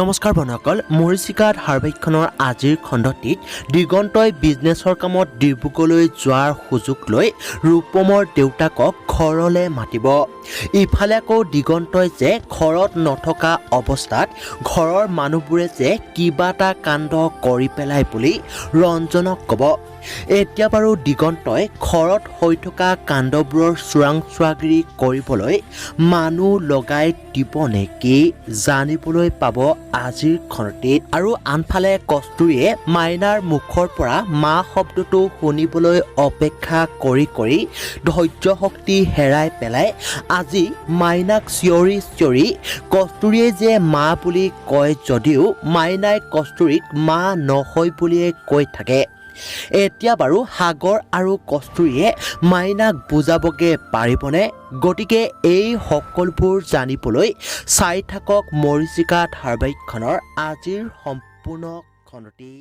নমস্কাৰ বন্ধুসকল, মৰিচিকা ধাৰাবাহিকখনৰ আজিৰ খণ্ডটিত দিগন্তই বিজনেছৰ কামত ডিব্ৰুগড়লৈ যোৱাৰ সুযোগ লৈ ৰূপমৰ দেউতাকক ঘৰলৈ মাতিব। ইফালে আকৌ দিগন্তই যে ঘৰত নথকা অৱস্থাত ঘৰৰ মানুহবোৰে যে কিবা এটা কাণ্ড কৰি পেলাই বুলি ৰঞ্জনক ক'ব। এতিয়া বাৰু দিগন্তই ঘৰত হৈ থকা কাণ্ডবোৰৰ চোৰাংচোৱাগিৰি কৰিবলৈ মানুহ লগাই দিব নেকি, জানিবলৈ পাব আজিৰ খণ্ডটিত। আৰু আনফালে কস্তুৰীয়ে মাইনাৰ মুখৰ পৰা মা শব্দটো শুনিবলৈ অপেক্ষা কৰি কৰি ধৈৰ্য শক্তি হেৰাই পেলাই আজি মাইনাক চিঞৰি চিঞৰি কস্তুৰীয়ে যে মা বুলি কয় যদিও মাইনাই কস্তুৰীক মা নহয় বুলিয়ে কৈ থাকে। এতিয়া বাৰু সাগৰ আৰু কস্তুৰীয়ে মাইনাক বুজাবগৈ পাৰিবনে? গতিকে এই সকলোবোৰ জানিবলৈ চাই থাকক মৰিচিকা ধাৰাবাহিকখনৰ আজিৰ সম্পূৰ্ণ খণ্ডটি।